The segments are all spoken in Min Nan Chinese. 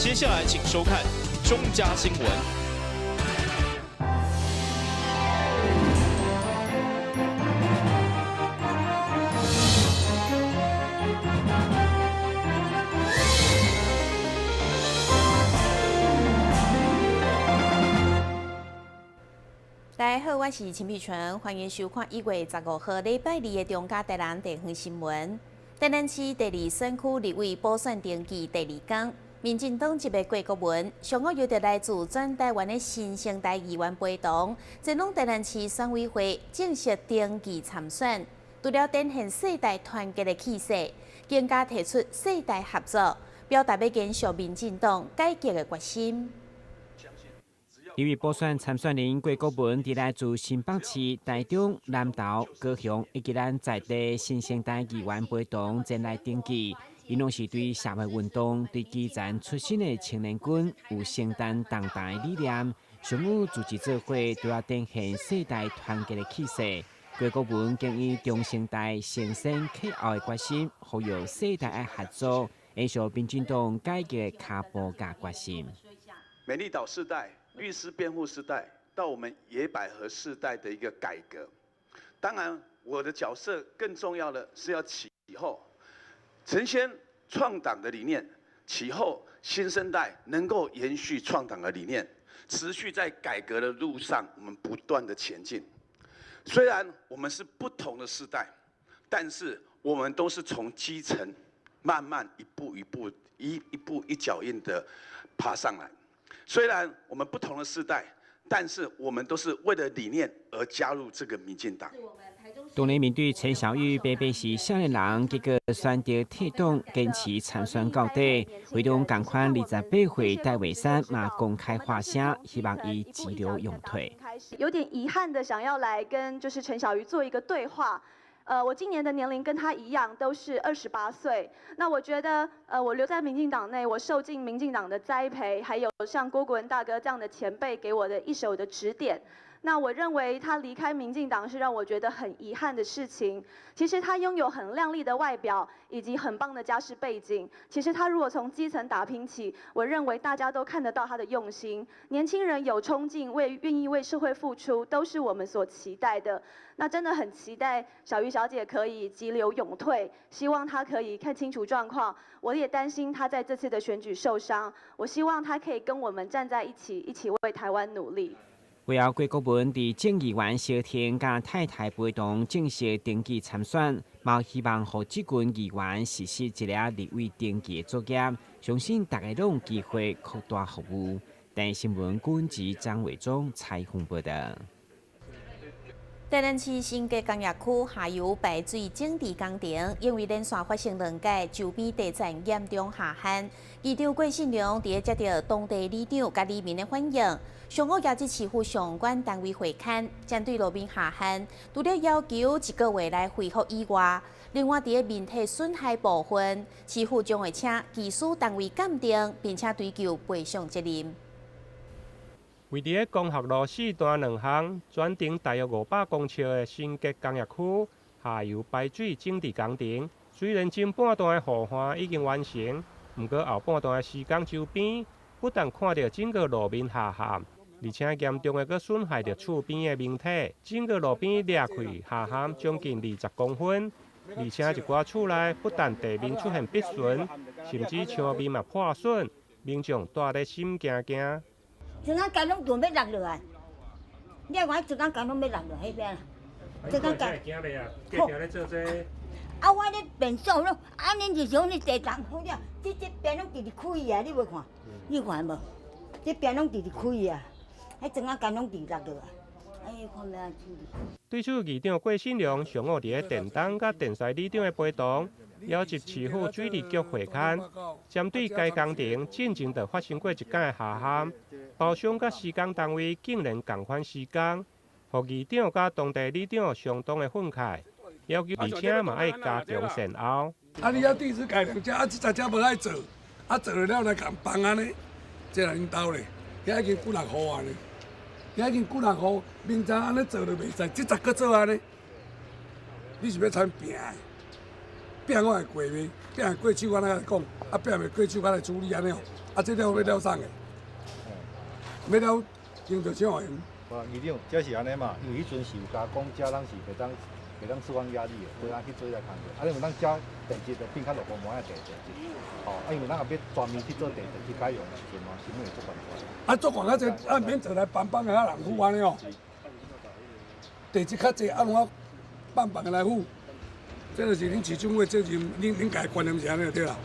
接下來請收看中嘉新聞。大家好，我是陳碧純，歡迎收看1月15號禮拜二的中嘉台南地方新聞。台南市第二選區立委補選登記第二天，民進黨籍的郭國文上午邀著來自全台灣的新生代議員陪同，前往台南市選委會正式登記參選。除了展現世代團結的氣勢，更加提出世代合作，表達欲延續民進黨改革的決心。立委補選參選人郭國文佇來自新北市、台中、南投、高雄以及咱在地新生代議員陪同前來登記，𪜶攏是對社會運動、對基層出身的青年軍，有承擔重大的理念。上午組織做伙，除了展現世代團結的氣勢。郭國文更以中生代承先啟後的決心，呼籲世代愛合作，延續民進黨改革的跤步佮決心。美麗島世代、律師辯護世代，到我們野百合世代的一個改革。當然，我的角色更重要的是要啟後，陳先創黨的理念，啟後新生代能夠延續創黨的理念，持續在改革的路上，我們不斷的前進。雖然我們是不同的世代，但是我們都是從基層慢慢一步一步、一步一腳印的爬上來。雖然我們不同的世代，但是我們都是為了理念而加入這個民進黨。當年面對陳小玉白白是少年人，結果選擇退黨，堅持參選到底。會長仝款28歲戴偉山嘛公開發聲，希望伊急流勇退。有點遺憾的，想要來跟就是陳小玉做一個對話。我今年的年齡跟他一樣，都是28歲。那我覺得，我留在民進黨內，我受盡民進黨的栽培，還有像郭國文大哥這樣的前輩給我的一手的指點。那我認為他離開民進黨是讓我覺得很遺憾的事情。其實他擁有很靚麗的外表以及很棒的家世背景。其實他如果從基層打拼起，我認為大家都看得到他的用心。年輕人有衝勁，願意為社會付出，都是我們所期待的。那真的很期待小瑜小姐可以急流勇退，希望她可以看清楚狀況。我也擔心她在這次的選舉受傷，我希望她可以跟我們站在一起，一起為台灣努力。會後，郭國文佇眾議員蕭婷佮太太陪同正式登記參選，嘛希望予這群議員實施一個立委登記的作業，相信大家攏有機會擴大服務。台視新聞郭文吉、張偉忠採訪報導。台南市新竹工業區下游排水整治工程，因為連續發生兩屆周邊地層嚴重下陷，議長郭信良佇咧接著當地里長佮里民的反映，上午邀集市府相關單位會勘，針對路面下陷，除了要求一個月內恢復以外，另外佇咧面體損害部分，市府將會請技師單位鑑定，並且追究賠償責任。位佇咧光復路四段兩巷，全長大約500公尺的新竹工業區下游排水整治工程，雖然前半段的護岸已經完成，毋過後半段的施工周邊，不但看著整個路面下陷，而且嚴重的閣損害著厝邊的明體，整個路邊裂開下陷將近20公分，而且一寡厝內不但地面出現篦痕，甚至牆面嘛破損，民眾蹛咧心驚驚。窗仔間攏準欲落落來，你看窗仔間攏欲落落彼邊，窗仔間。驚袂啊？繼續咧做這個。啊，我咧便所攏，啊，恁日常咧地動好了，這邊攏直直開啊，你無看？你有看無？這邊攏直直開啊，彼窗仔間攏直落落來，哎，看欲按怎處理。對此，議長郭信良上午佇咧電東佮電西里長的陪同，邀集市府水利局會勘，針對該工程進前就發生過一擺的下陷，包商佮施工單位竟然仝款施工，予議長佮當地里長相當的憤慨，要求而且嘛愛加強善後。啊！你遐地址改兩遮，啊，這才無愛做，啊，做了來共放按呢，這來𪜶兜咧，遐已經幾若戶啊呢，遐已經幾若戶，明早按呢做就袂使，這才閣做按呢，你是欲參拼的？拼我會過袂？拼會過手，我來講，啊拼袂過手，我來處理按呢哦。啊，這了欲了啥个？欲了用著啥用？無，議長，這是按呢嘛，因為彼陣是有加講，遮攏是袂當釋放壓力的，所以咱去做這個工作。啊，因為咱遮地質就變較落雨滿的地質，吼，啊，因為咱也欲全面去做地質去改良的時陣嘛，成本會足懸。啊，足懸啊！這啊免做來幫幫的啊人付按呢哦。地質較濟，啊，攏愛放放的來付。這就是恁市政府的責任，恁家的觀念是按呢對啦，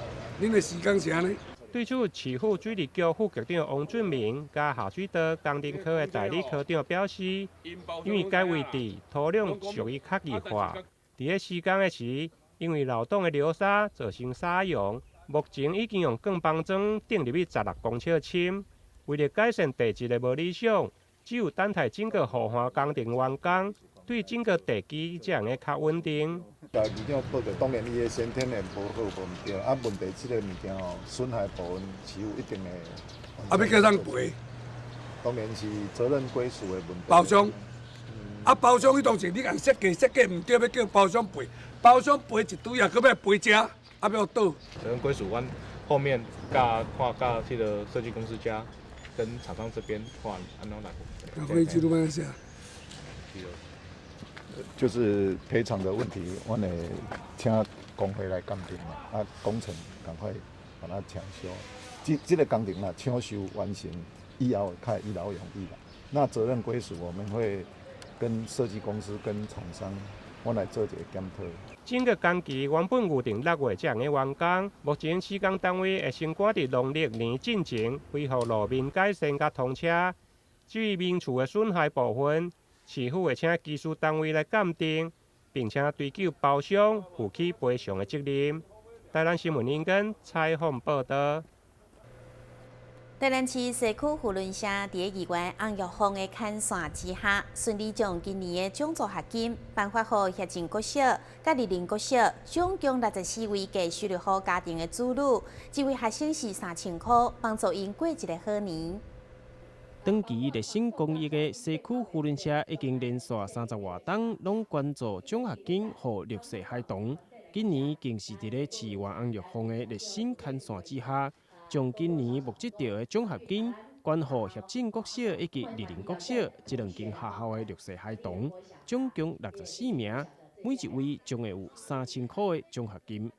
恁的時間是按呢。對此，市府水利局副局長王俊明佮下水道工程科的代理科長表示，因為該位置土壤屬於較易化，佇咧施工的時，因為漏洞的流沙造成沙湧，目前已經用鋼幫樁釘入去16公尺深。為了改善地質的無理想，只有等待整個護岸工程完工，對整個地基才會較穩定。共議長報告，當然伊的先天的無好無毋對，啊，問題這个物件吼，損害部分是有一定的。啊，欲叫人賠？當然是責任歸屬的問題。包商，啊，包商彼當時你共設計設計毋對，欲叫包商賠，包商賠一堆啊，閣欲賠遮，啊，欲倒。責任歸屬，阮後面佮看佮這个設計公司遮跟廠商這邊看按怎來。會議記錄按怎寫？就是賠償的問題，我會請工會來鑑定嘛，啊，工程趕快把它搶修。這個工程啦，搶修完成以後，較一勞永逸啦。那責任歸屬，我們會跟設計公司、跟廠商，我來做一個檢討。整個工期原本預定6月才會完工，目前施工單位會先趕佇農曆年進前恢復路面改善佮通車。至於民厝的損害部分，市府會請技術單位來鑑定，並且追究包商負起賠償的責任。台南新聞林根採訪報導。台南市西區扶輪社佇議員翁玉鳳的牽線之下，順利將今年的獎助學金頒發予協進國小、佮麗林國小，總共64位低收入戶家庭的子女，一位學生是3000箍，幫助𪜶過一个好年。長期熱心公益的西區扶輪社已經連續30外冬攏捐助獎學金予弱勢孩童，今年更是佇咧市議員翁玉鳳的熱心牽線之下，將今年募集著的獎學金捐予協進國小以及麗林國小這兩間學校的弱勢孩童，總共64名，每一位將會有3000箍的獎學金。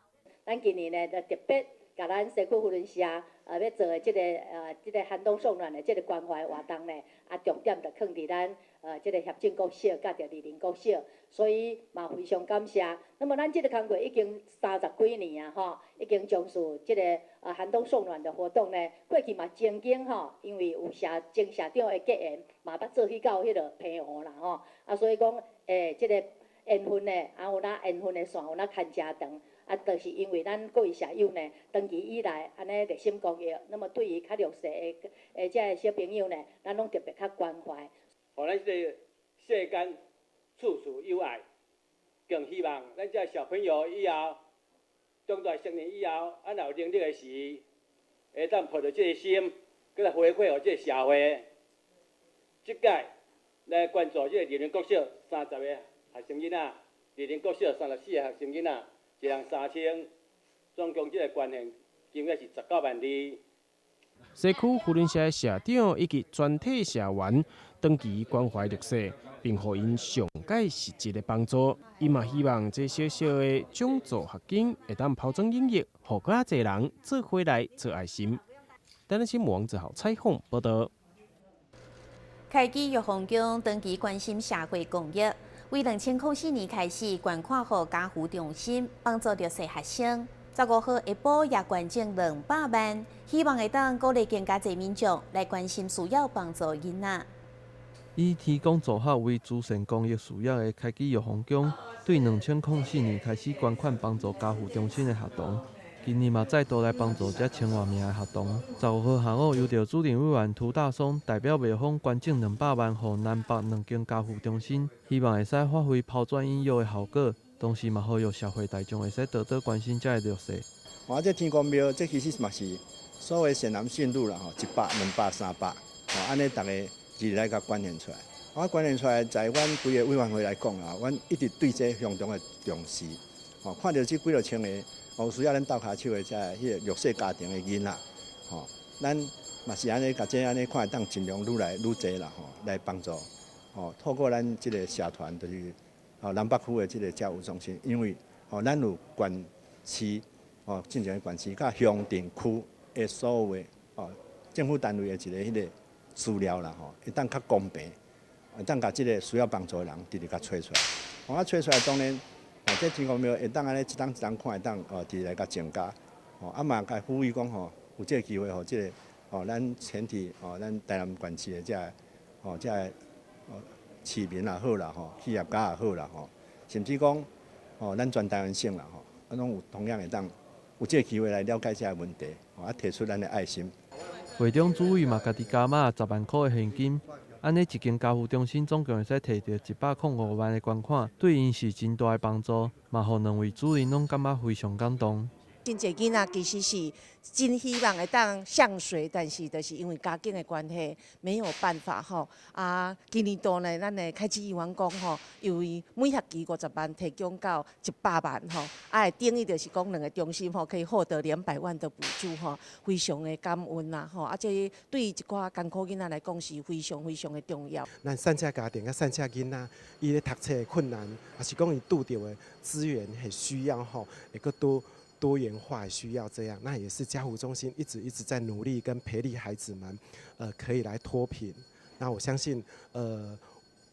咱今年呢，就特別共咱西區扶輪社欲做的這个寒冬送暖的這个關懷活動呢，啊，重點就囥佇咱這个協進國小佮著麗林國小，所以嘛非常感謝。那麼咱這个工作已經30幾年啊，吼，已經從事這个寒冬送暖的活動呢。過去嘛曾經吼，因為有社前社長的結緣，嘛捌做去到彼个澎湖啦吼，啊，所以講這个緣分呢，啊有哪緣分的線有哪牽誠長。啊，就是因為咱各位社友呢，長期以來按呢熱心公益，那麼對於較弱勢的這个小朋友呢，咱攏特別較關懷。予咱這个世間處處有愛，更希望咱這小朋友以後長大成年以後，咱若有能力的時，會當抱著這个心，閣來回饋予這个社會。這屆來捐助這个麗林國小30個學生囡仔，麗林國小34個學生囡仔。一人3000，總共這个捐獻金額是19萬2。西區扶輪社的社長以及全體社員長期關懷弱勢，並予𪜶上蓋實質的幫助。伊嘛希望這小小的獎助學金會當拋磚引玉，予閣較濟人做伙來做愛心。台南新聞王子豪採訪報導。開基玉鳳宮長期關心社會公益。為2004年開始捐款予家扶中心，幫助弱勢學生。15號下晡也捐贈200萬，希望會當鼓勵更加濟民眾來關心需要幫助囡仔。以提供助學為慈善公益事業的開基玉鳳宮，對2004年開始捐款幫助家扶中心的學童，今年嘛再度來幫助這千外名的學童。15號下午，由著主任委員涂大松代表廟方捐贈兩百萬予南北兩間家扶中心，希望會使發揮拋磚引玉的效果，同時嘛呼籲社會大眾會使多多關心這个弱勢。啊，這天公廟，這其實嘛是所謂善男信女啦吼，100、200、300，吼，按呢逐个一來共捐獻出來。我捐獻出來，在阮規个委員會來講啦，阮一直對這相當的重視。吼，看著這幾落千個有需要咱鬥跤手的這彼个弱勢家庭的囡仔，吼，咱嘛是按呢，共這按呢看會當盡量愈來愈濟啦，吼，來幫助，吼，透過咱這个社團，就是吼南北區的這个家扶中心，因為吼咱有縣市，吼，進前的縣市佮鄉鎮區的所有的哦政府單位的一个彼个資料啦，吼，會當較公平，會當共這个需要幫助的人直直共揣出來，吼，啊揣出來當然。這天公廟會當按呢一冬一冬看會當哦，直來共增加，吼啊嘛共呼籲講吼，有這个機會吼，這个哦，咱全體哦，咱台南縣市的這个哦，這个哦市民也好啦吼，企業家也好啦吼，甚至講哦，咱全台灣省啦吼，啊攏有同樣會當有這个機會來了解這个問題，啊提出咱的愛心。會長主委嘛家己加碼10萬箍的現金。按呢一間家扶中心總共會使提著105萬的捐款，對𪜶是真大的幫助，嘛予兩位主任攏感覺非常感動。真濟囡仔其實是真希望會當上學，但是就是因為家境的關係，沒有辦法吼。啊，今年度呢，咱的開始議員講吼，因為每學期50萬提供到100萬吼，啊，會等於就是講兩个中心吼可以獲得200萬的補助吼，非常的感恩啦吼。啊，這對一寡艱苦囡仔來講是非常非常的重要。咱散赤家庭佮散赤囡仔，伊咧讀冊的困難，抑是講伊拄著的資源很需要吼，會閣多。多元化需要這樣，那也是家扶中心一直一直在努力跟培力孩子們，可以來脫貧。那我相信，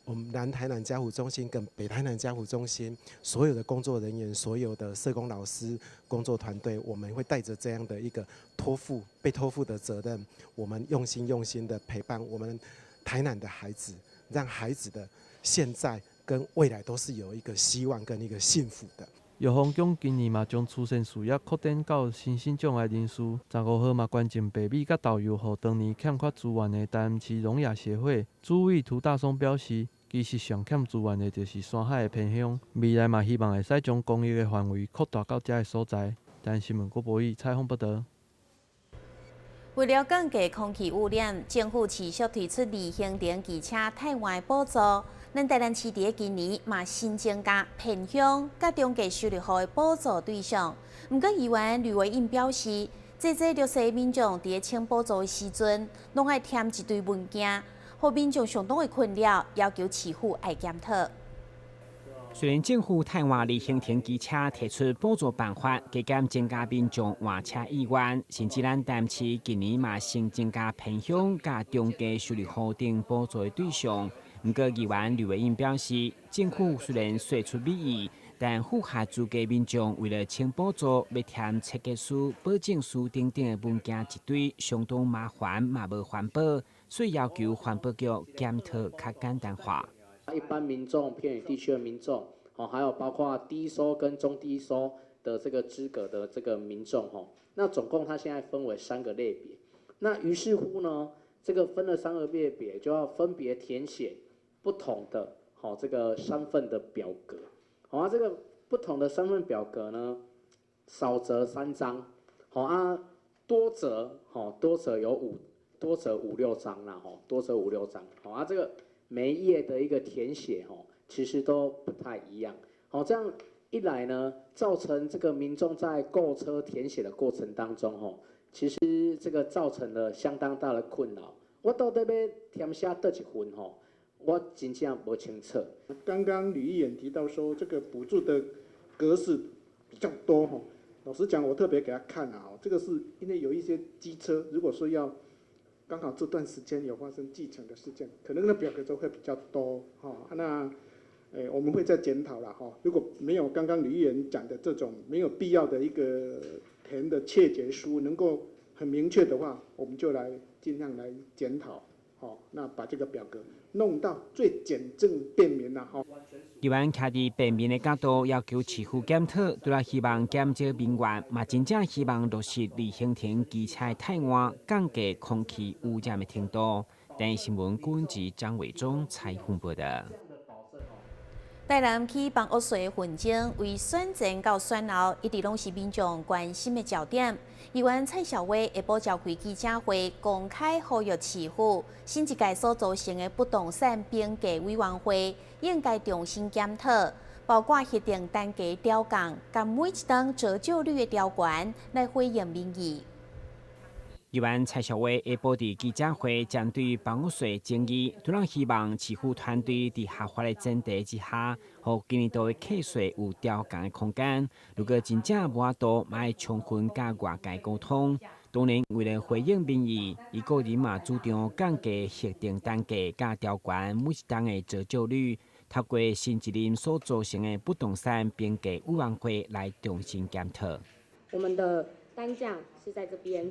我們南台南家扶中心跟北台南家扶中心所有的工作人員、所有的社工老師、工作團隊，我們會帶着這樣的一個托付、被托付的責任，我們用心用心的陪伴我們台南的孩子，讓孩子的現在跟未來都是有一個希望跟一個幸福的。玉峰宮今年嘛將慈善事業擴展到身心障礙人士。15號嘛捐贈白米佮豆油，予當年欠缺資源的台南市聾啞協會。主委涂大松表示，其實上欠資源的就是山海的偏鄉，未來嘛希望會使將公益的範圍擴大到遮个所在。台新聞郭博義採訪報導。為了降低空氣污染，政府持續推出自行電機車替換補助。咱台南市佇今年嘛新增加偏鄉佮中低收入戶的補助對象。毋過議員呂維應表示，這這弱勢民眾佇咧請補助的時陣，攏愛填一堆文件，予民眾相當的困擾，要求市府愛檢討。雖然政府替換自行停機車提出補助辦法，加減增加民眾換車意願，甚至咱台南市近年嘛新增加偏鄉佮中低收入戶等補助的對象。毋過議員呂維英表示，政府雖然釋出美意，但符合資格民眾為了請補助，欲填切結書、保證書等等的文件一堆，相當麻煩嘛無環保，所以要求環保局檢討較簡單化。一般民眾、偏遠地區的民眾，哦，還有包括低收跟中低收的這個資格的這個民眾，吼，那總共它現在分為三個類別。那於是乎呢，這個分了三個類別，就要分別填寫不同的，好，這個三份的表格。好啊，這個不同的三份表格呢，少則3張，好啊，多則，好，多則有五，多則五六張啦，吼，多則五六張，好啊，這個每一頁的一個填寫，吼，其實都不太一樣。好，這樣一來呢，造成這個民眾在購車填寫的過程當中，吼，其實這個造成了相當大的困擾。我到底欲填寫佗一份，吼？我真正無清楚。剛剛呂議員提到說，這個補助的格式比較多吼。老實講，我特別給他看啊，這個是因為有一些機車，如果說要剛好這段時間有發生繼承的事件，可能那表格就會比較多哈。那，我們會再檢討啦哈。如果沒有剛剛呂議員講的這種沒有必要的一個填的切結書，能夠很明確的話，我們就來盡量來檢討。好，那把這個表格弄到最簡政便民啦！吼。議員徛佇便民的角度，要求市府檢討，除了希望減少民怨，嘛真正希望落實自行停機車替換，降低空氣污染的程度。台新聞郭志張偉忠採訪報導。台南起房屋稅紛爭，為選前到選後，一直攏是民眾關心的焦點。議員蔡小薇下晡召開記者會，公開呼籲市府新一屆所組成的不動產評價委員會應該重新檢討，包括核定单价调降，佮每一冬折旧率的调悬，来回应民意。议员蔡淑慧下晡伫记者会针对房屋税争议，除了希望市府团队伫合法的前提之下，予今年度的课税有调降的空间。如果真正无法度，嘛爱充分佮外界沟通。当然，为了回应民意，伊个人嘛主张降低核定单价，佮调悬每一冬的折旧率，透过新一任所组成的不动产评价委员会来重新检讨。我们的单价是在这边。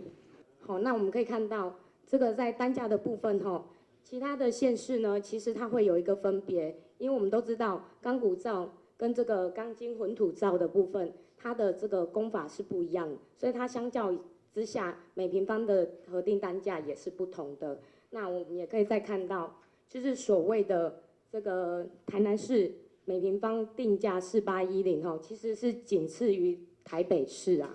好，那我们可以看到，这个在单价的部分吼，其他的县市呢，其实它会有一个分别，因为我们都知道钢骨造跟这个钢筋混土造的部分，它的这个工法是不一样，所以它相较之下，每平方的核定单价也是不同的。那我们也可以再看到，就是所谓的这个台南市每平方定价4810吼，其实是仅次于台北市啊，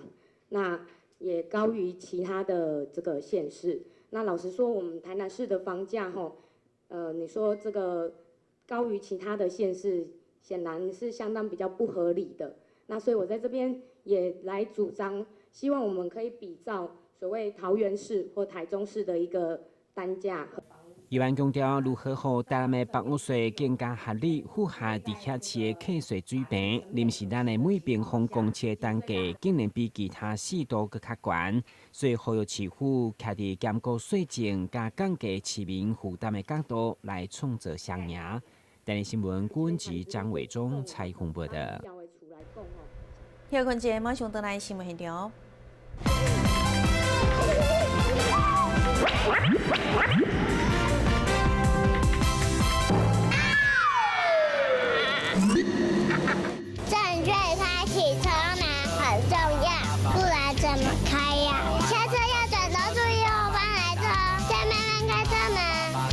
那也高于其他的这个县市。那老实说，我们台南市的房价吼，你说这个高于其他的县市，显然是相当比较不合理的。那所以我在这边也来主张，希望我们可以比照所谓桃园市或台中市的一个单价。议员强调，如何予台南的房屋税更加合理，符合直辖市的课税水平，临时咱的每平方公尺的单价竟然比其他四都阁较悬，所以呼吁市府徛伫兼顾税政佮降低市民负担的角度来创造双赢。台南新闻郭文吉、张伟忠采访报道。休困一下，马上转来新闻现场。正确开启车门很重要，不然怎么开呀？下车要转头注意后方来车，再慢慢开车门。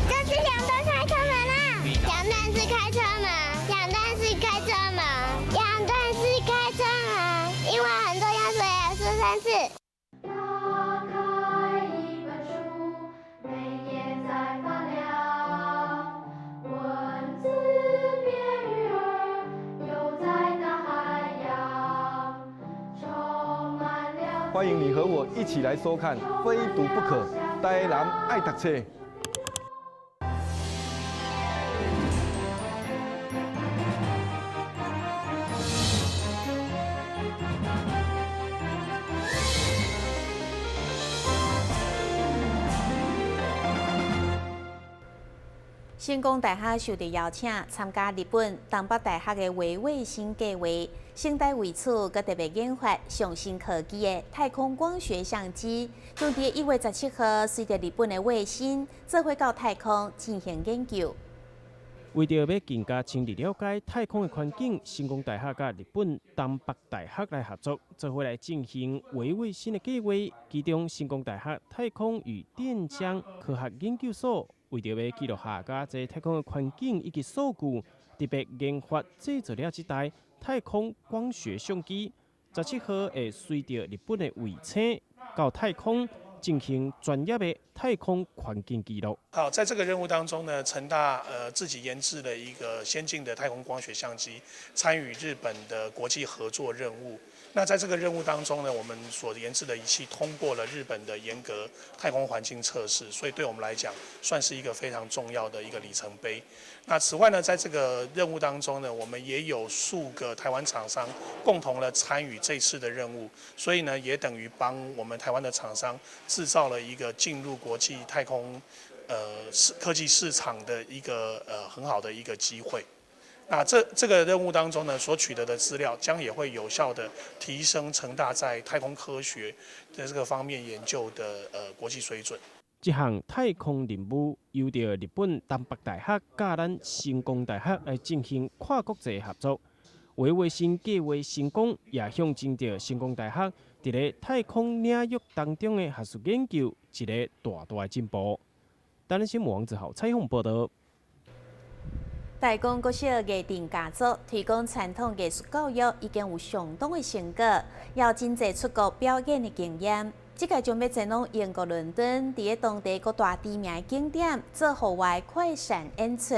这是两段开车门啦，两段式开车门，两段式开车门，两段式开车门，因为很重要，所以要说三次。打开一本书，每页在发亮，文字变鱼儿，游在大海洋，充满了。欢迎你和我一起来收看《非读不可》，台南爱读册。成功大学受到邀请参加日本东北大学的微卫星计划，成大为此阁特别研发上新科技的太空光学相机，将伫1月17号随著日本的卫星做伙到太空进行研究。为著欲更加深入了解太空的环境，成功大学佮日本东北大学来合作，做伙来进行微卫星的计划。其中，成功大学太空与电浆科学研究所为著欲记录下佮这太空的环境以及数据，特别研发制作了这台太空光学相机。17号会随著日本的卫星到太空进行专业的太空环境记录。好，在这个任务当中呢，成大自己研制了一个先进的太空光学相机，参与日本的国际合作任务。那在这个任务当中呢，我们所研制的仪器通过了日本的严格太空环境测试，所以对我们来讲算是一个非常重要的一个里程碑。那此外呢，在这个任务当中呢，我们也有数个台湾厂商共同的参与这次的任务，所以呢，也等于帮我们台湾的厂商制造了一个进入国际太空科技市场的一个很好的一个机会。那这个任务当中呢，所取得的资料将也会有效的提升成大在太空科学的这个方面研究的国际水准。这项太空任务由著日本东北大学佮咱成功大学来进行跨国际合作。微卫星计划成功，也象征著成功大学伫咧太空领域当中的学术研究一个大大的进步。台南新闻王子豪采访报道。大公国小艺阵家族推广传统艺术教育已经有相当的成果，也有真济出国表演的经验。这届将欲前往英国伦敦，伫咧当地各大知名的景点做户外快闪演出。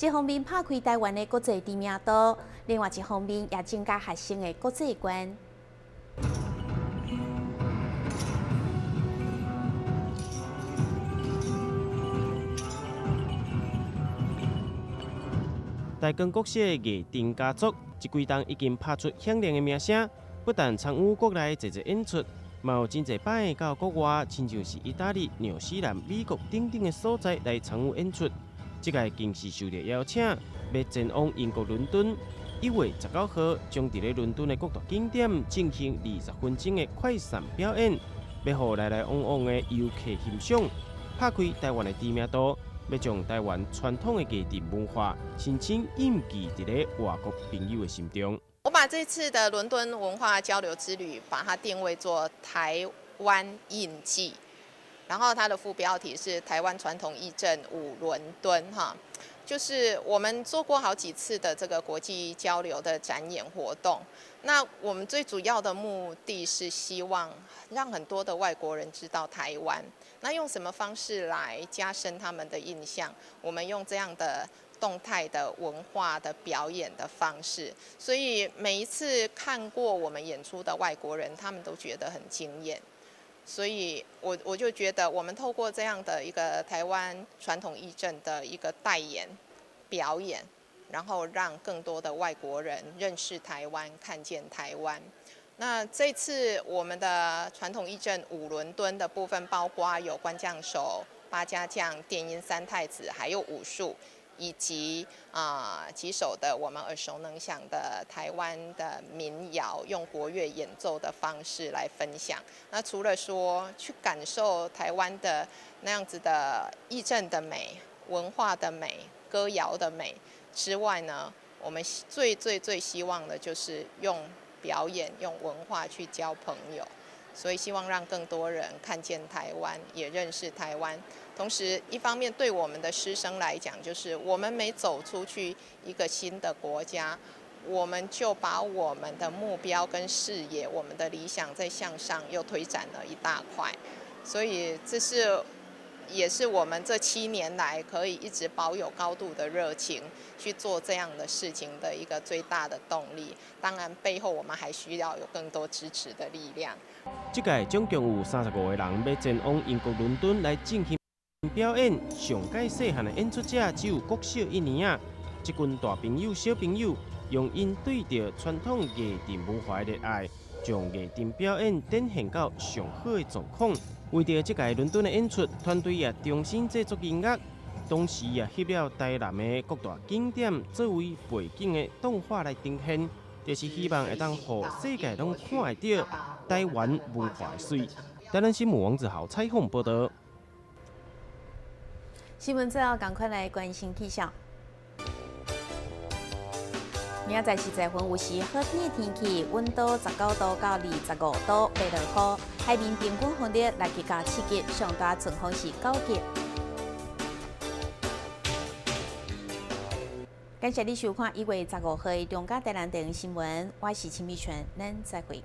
一方面拍開台灣的國際知名度，另外一方面也增加學生的國際觀。台光國小的藝陣家族，這幾冬已經拍出響亮的名聲，不但參與國內濟濟演出，嘛有真濟擺到國外，親像是意大利、紐西蘭、美國等等的所在來參與演出。這屆更是受到邀請，欲前往英國倫敦，1月19號將佇咧倫敦的各大景點進行20分鐘的快閃表演，欲予來來往往的遊客欣賞，拍開台灣的知名度。欲將台灣傳統的藝陣文化深深印記佇咧外國朋友的心中。我把這次的倫敦文化交流之旅，把它定位做台灣印記，然後它的副標題是台灣傳統藝陣舞倫敦，哈，就是我們做過好幾次的這個國際交流的展演活動。那我們最主要的目的是希望讓很多的外國人知道台灣。那用什麼方式來加深他們的印象？我們用這樣的動態的文化的表演的方式，所以每一次看過我們演出的外國人，他們都覺得很驚豔。所以我就覺得，我們透過這樣的一個台灣傳統藝陣的一個代言表演，然後讓更多的外國人認識台灣，看見台灣。那這次我們的傳統藝陣舞倫敦的部分，包括有關將手、八家將、電音三太子，還有武術，以及幾首的我們耳熟能詳的台灣的民謠，用國樂演奏的方式來分享。那除了說去感受台灣的那樣子的藝陣的美、文化的美、歌謠的美之外呢，我們最最最希望的就是用表演、用文化去交朋友，所以希望讓更多人看見台灣，也認識台灣。同時，一方面對我們的師生來講，就是我們每走出去一個新的國家，我們就把我們的目標跟視野、我們的理想再向上又推展了一大塊。所以，這是也是我們這7年來可以一直保有高度的熱情去做這樣的事情的一個最大的動力。當然，背後我們還需要有更多支持的力量。這屆總共有35個人欲前往英國倫敦來進行表演。上屆細漢的演出者只有國小1年仔。這群大朋友、小朋友，用𪜶對著傳統藝陣文化的熱愛，將藝陣表演展現到上好的狀況。為著這屆倫敦的演出，團隊也重新製作音樂，同時也翕了台南的各大景點作為背景的動畫來呈現，就是希望會當予世界攏看會著台灣文化的媠。台南新聞王子豪採訪報導。新聞最後，趕快來關心氣象。明仔載是十分有時好天的天氣，溫度19度到25度，袂落雨。海面平均風力6級到7級，上大陣風是9級。感謝你收看1月15號的中嘉台南電視新聞，我是陳美泉，咱再會。